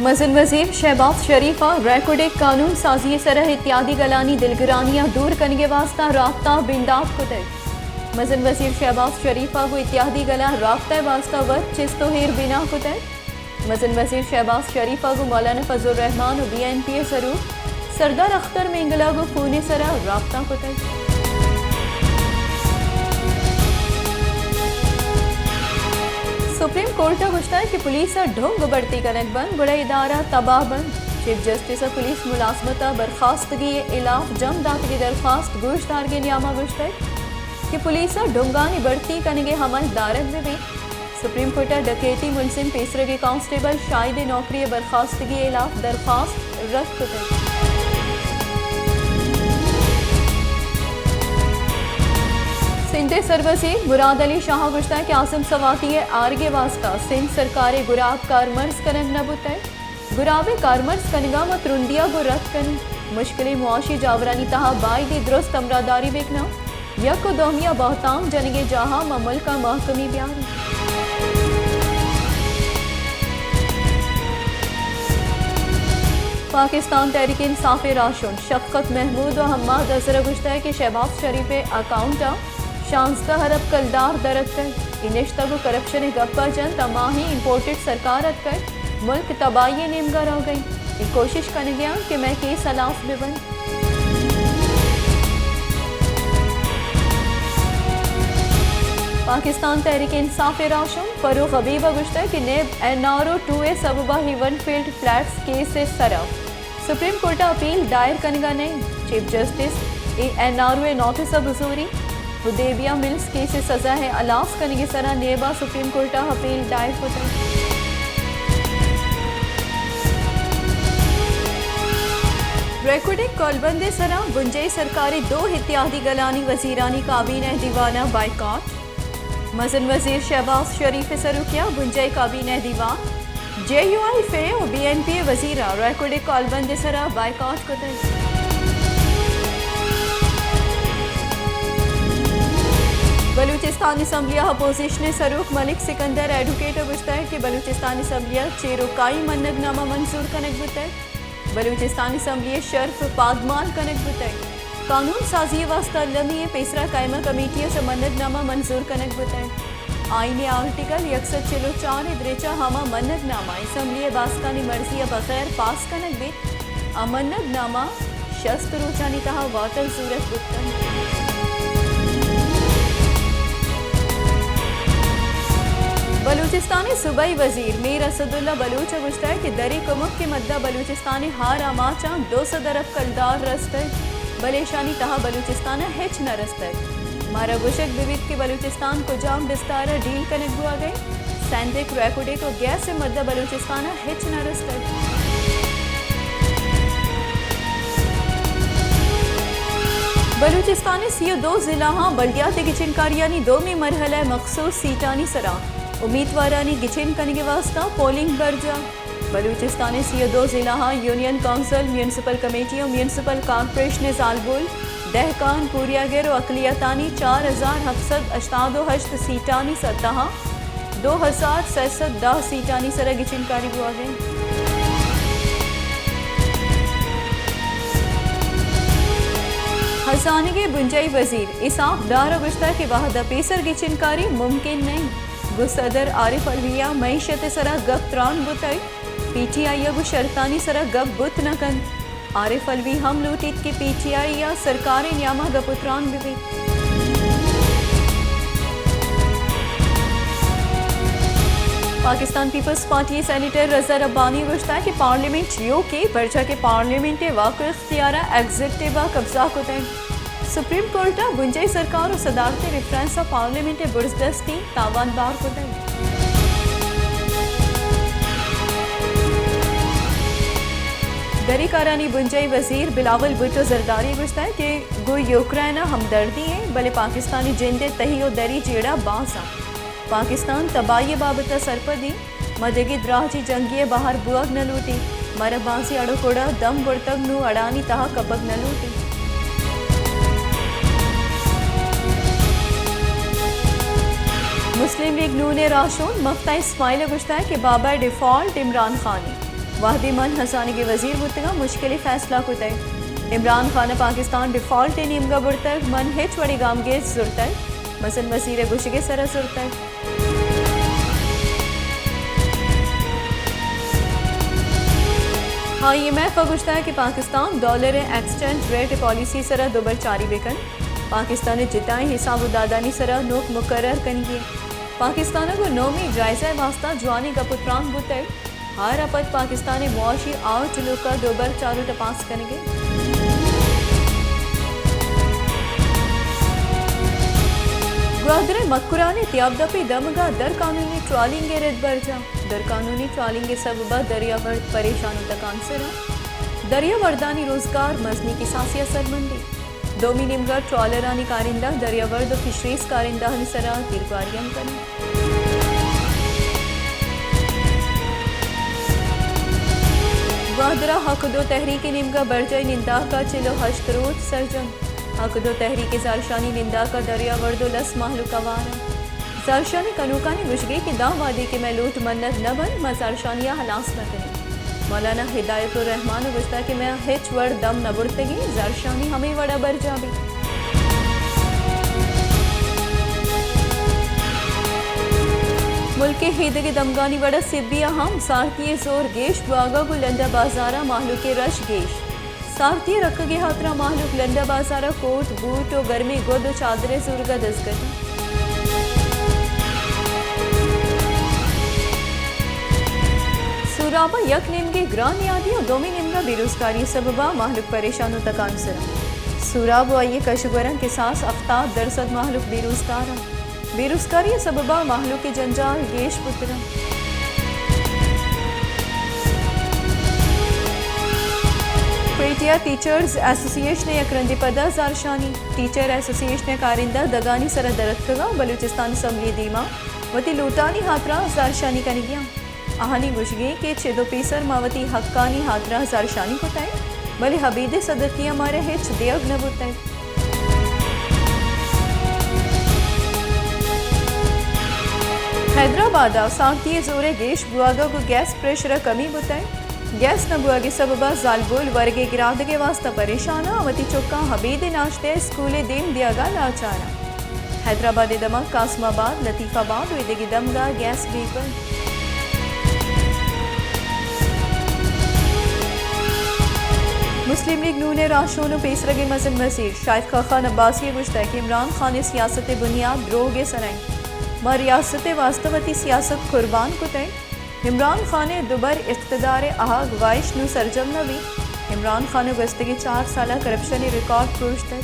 مزن وزیر شہباز شریف ء ریکوڈک قانون سازی ء سر ء اتحادی گلانی دلگرانی ء دور کنگ ء واستہ رابطہ بندات کتگ۔ مزن وزیر شہباز شریف ء گوں اتحادی گلاں رابطہ ء واستہ وت چست ء ایر بنا کتگ۔ مزن وزیر شہباز شریف ء گوں مولانا فضل الرحمان ء بی این پی ء سروک سردار اختر مینگل ء گوں فون ء سر ء رابطہ کتگ۔ سپریم کورٹ ء گوشتگ کہ پولیس ء ڈھونگ بھرتی کنگ بنت، گڑا ادارہ تباہ بنت۔ چیف جسٹس ء پولیس ملازمت ء برخاستگی ء ہلاف جم داتگیں درخواست گوشدارگیں نیام ء گوشتگ کہ پولیس ء ڈھونگانی بھرتی کنگ ء عمل دارگ بہ بیت۔ سپریم کورٹ ء ڈکیتی ملزم پیسرگیں کانسٹیبل شاہد ء نوکری ء برخاستگی ء ہلاف درخواست رد کتگ۔ سندھ ء سروزیر مراد علی شاہ ء گوشتگ کہ عاصم سواتی ء آرگ ء واستہ سندھ سرکار ء گراب کارمرز کنگ نہ بوتگ۔ گراب ء کارمرز کنگ ء ما ترندی ء گوں رد کنیں۔ مشکلیں معاشی جاورانی تہا بائدیں درست ہمراہداری بکناں۔ یک ء دومی ء بہتام جنگیں جاہاں ما ملک ء مہکمی بیاریں۔ پاکستان تحریک انصاف ء راہشون شفقت محمود و حماد اظہر ء گوشتگ کہ شہباز شریف ء اکاؤنٹ ء شانزدہ ارب کلدار در اتکگ۔ اے نشتگ و کرپشن ء گپ ء جنت، ہماہی امپورٹڈ سرکار اتکگ، ملک تباہی ء نیمگ ء روگ ء انت۔ اے کوشش کنگ ء انت کہ مئے کیس ہلاس بہ بنت۔ پاکستان تحریک انصاف ء راہشون فاروق حبیب ء گوشتگ کہ NAB N R O two ء سبب ء ہیون فیلڈ فلیٹس کیس ء سر ء سپریم کورٹ ء اپیل دائر کنگ ء نہ انت۔ چیف جسٹس ء این آر او ء نوٹس ء بزوری۔ حدیبیہ ملز کیس ء سزا ء ہلاس کنگ ء سرا نیب ء سپریم کورٹ ء اپیل دائر کتگ۔ ریکوڈک کولبند ء سرا بنجائی سرکار ء دو اتحادی گلانی وزیرانی کابینہ ء دیوان ء بائیکاٹ۔ مزن وزیر شہباز شریف ء سروکی ء بنجائی کابینہ ء دیوان، جے یو آئی ایف اے و بی این پی ء وزیراں ریکوڈک کالبند ء سرا بائیکاٹ کتگ۔ بلوچستان اسمبلی ء اپوزیشن ء سروک ملک سکندر ایڈووکیٹ ء گوشتگ کہ بلوچستان اسمبلی ء چیروکائی منگ نامہ منظور کنگ بوتگ۔ بلوچستان اسمبلی ء شرپ پادمال کنگ بوتگ۔ قانون سازی ء واستہ المی ء پیسرا قائمہ کمیٹی ء چہ منگ نامہ منظور کنگ بوتگ۔ آئین ء آرٹیکل یک سد چل و چار ء درچ ء ہما منگ نامہ اسمبلی ء باسکانی مرضی ء بغیر پاس کنگ بیت، آ منگ نامہ شست روچانی تہا واتر زورگ بوت کنت۔ بلوچستان ء صوبائی وزیر میر اسداللہ بلوچ ء گوشتگ کہ دری کمک ء مدت ء بلوچستان ء ہار آماچاں دو سد ارب کلدار رستگ، بلے ایشانی تہا بلوچستان ء ہچ نہ رستگ۔ مارا گوشگ بہ بیت کہ بلوچستان کجام بستار ء ڈیل کنگ بوہگ ء انت۔ سیندک، ریکوڈک و گیس ء مدت ء بلوچستان ء ہچ نہ رستگ۔ بلوچستان ء سی و دو ضلعاں بلدیاتی گچینکاریانی دومی مرحلہ ء مخصوص سیٹانی سرا امیدوارانی گچین کنگ ء واستہ پولنگ برجاہ۔ بلوچستان ء سی و دو ضلعاں یونین کونسل، میونسپل کمیٹی و میونسپل کارپوریشن ء زالبول، دہکان، پوریاگر و اقلیتانی چار ہزار ہپت سد ہشتاد و ہشت سیٹانی سطح ء دو ہزار سئے سد دہ سیٹانی سرا گچینکاری بوہگ ء انت۔ ہزانگ ء بنجائی وزیر اسحاق ڈار ء گوشتگ کہ وہد ء پیسر گچینکاری ممکن نہ انت۔ گوں صدر عارف علوی ء معیشت ء سرا گپ تران بوتگ۔ پی ٹی آئی ء گوں شرطانی سرا گپ بوت نہ کنت۔ عارف علوی ہم لوٹیت کہ پی ٹی آئی ء سرکار ء نیاما گپ و تران بہ بیت۔ پاکستان پیپلز پارٹی ء سینیٹر رضا ربانی ء گوشتگ کہ پارلیمنٹ یوکے، پرچا کہ پارلیمنٹ ء واک و اختیار ء ایگزیکٹو ء قبضہ کتگ۔ سپریم کورٹ ء بنجائی سرکار و صدارت ء ریفرنس ء پارلیمنٹ ء برزدستی تاوان بار کتگ۔ دری کارانی بنجائی وزیر بلاول بھٹو زرداری ء گوشتگ کہ گوں یوکرائن ء ہمدردی ایں، بلے پاکستانی جند ء تہی و دری جیڑہ باز انت۔ پاکستان تباہی ء بابت ء سرپد ایں۔ ما دگہ دراجیں جنگے ء بہر بوہگ نہ لوٹیں۔ مارا بازیں اڑ و کڑ ء دم برتگ، نوں اڑانی تہا کپگ نہ لوٹیں۔ مسلم لیگ نون ء راہشون مفتاح اسماعیل ء گوشتگ کہ بابا ڈیفالٹ عمران خان ایں۔ وہدے من ہزانگ ءِ وزیر بوتگاں، مشکلیں فیصلہ کتگ۔ عمران خان ءَ پاکستان ڈیفالٹ ءِ نیمگ ءَ برتگ، من ہچ وڑیں گامگیج زرتگ، مزن وزیر ءِ گوشگ ءِ سرا زرتگ۔ آئی ایم ایف ءَ گوشتگ کہ پاکستان ڈالر ءِ ایکسچینج ریٹ ءِ پالیسی ءِ سرا دوبر چاری بہ کنت، پاکستان ءِ جتائیں حساب ءُ دادانی سرا نوک مقرر کنگی انت۔ پاکستان ءَ گوں نومی جائزہ ءِ واستہ جوانیں گپ ءُ تران بوتگ۔ ہر ءَ پد پاکستان ءِ معاشی آؤٹ لک ءَ دوبر چاروٹ ءَ پاس کنگ ءَ۔ گوادر ءِ مکران ءِ تیاب دپ ءِ دمگ ءَ در قانونی ٹرالنگ ءِ رد برجاہ۔ در قانونی ٹرالنگ ءِ سبب ءَ دریاورد پریشان ءُ تکانسر انت۔ دریاوردانی روزگار مزنیں کساسے ءَ سرمندی۔ دومی نیمگ ءَ ٹرالرانی کارندہ دریاورد ءُ فشریز کارندہانی سرا تیرگواری ہم کننت۔ گوادر ءَ حق دو تحریک ءِ نیمگ ءَ برجائی ننداک ءَ چل ءُ ہشت روچ سرجم۔ حق دو تحریک ءِ زہرشانی ننداک ءَ دریاورد ءُ لس مہلوک ہوار انت۔ زہرشانی کنوکانی گوشگ ءَ کہ داں وہدے کہ مئے لوٹ منت نہ بنت، ما زہرشانی ءَ ہلاس نہ کنیں۔ مولانا ہدایت الرحمان ءَ گوشتگ کہ مئے ہچ وڑ دم نہ برتگیں، زہرشانی ہمے وڑ ءَ برجاہ بیت۔ ملک ءِ ایدگہ دمگانی وڑ ءَ سبی ءَ ہم سارتی ءِ زور گیش بوہگ ءَ، گوں لنڈہ بازار ءَ مہلوک ءِ رش گیش۔ سارتی ءِ رکگ ءِ ہاترا مہلوک لنڈہ بازار ءَ کوٹ، بوٹ ءُ گرمیں گد ءُ چادر ءِ زورگ ءَ دزگٹ انت۔ سوراب ءَ یک نیمگے گران نیادی ءُ دومی نیمگ ءَ بے روزگاری ءِ سبب ءَ مہلوک پریشان ءُ تکانسر انت۔ سوراب ءُ آئی ءِ کش ءُ گوراں کساس ہفتاد درسد مہلوک بے روزگار انت۔ بے روزگاری ءِ سبب ءَ مہلوک ءِ جنجال گیش بوتگ انت۔ کوئٹہ ءَ ٹیچرز ایسوسی ایشن ءِ یک رندے پدا زہرشانی۔ ٹیچر ایسوسی ایشن ءِ کارندہ دگانی سرا در اتکگ ءُ بلوچستان اسمبلی ءِ دیما وتی لوٹانی ہاترا زہرشانی کنگی انت۔ آہانی گوشگ انت کہ چد ءُ پیسر ما وتی حقانی ہاترا زہرشانی کتگ، بلے ابید ءِ صدر ءَ مارا ہچ دیگ نہ بوتگ۔ حیدرآباد ءَ سارتی ءِ زور ءِ گیش بوہگ ءَ گوں گیس پریشر ءَ کمی بوتگ۔ گیس نہ بوہگ ءِ سبب ءَ زالبول ورگ ءِ گرادگ ءِ واستہ پریشان ءُ وتی چکاں ابید ءِ ناشتہ ءِ اسکول ءِ دیم دیگ ءَ لاچار انت۔ حیدرآباد ءِ دمگ قاسم آباد، لطیف آباد ءُ ایدگہ دمگ ءَ گیس بیگ بنت۔ مسلم لیگ نون ءِ راہشون ءُ پیسرگیں مزن وزیر شاہد خاقان عباسی ءَ گوشتگ کہ عمران خان ءِ سیاست ءِ بنیاد دروگ ءِ سرا انت۔ ما ریاست ءِ واستہ وتی سیاست قربان کتگ۔ عمران خان ءِ دوبر اقتدار ءِ آہگ واہش نوں سرجم نہ بیت۔ عمران خان ءِ گوستگیں چار سال ءِ کرپشن ءِ ریکارڈ پروشتگ۔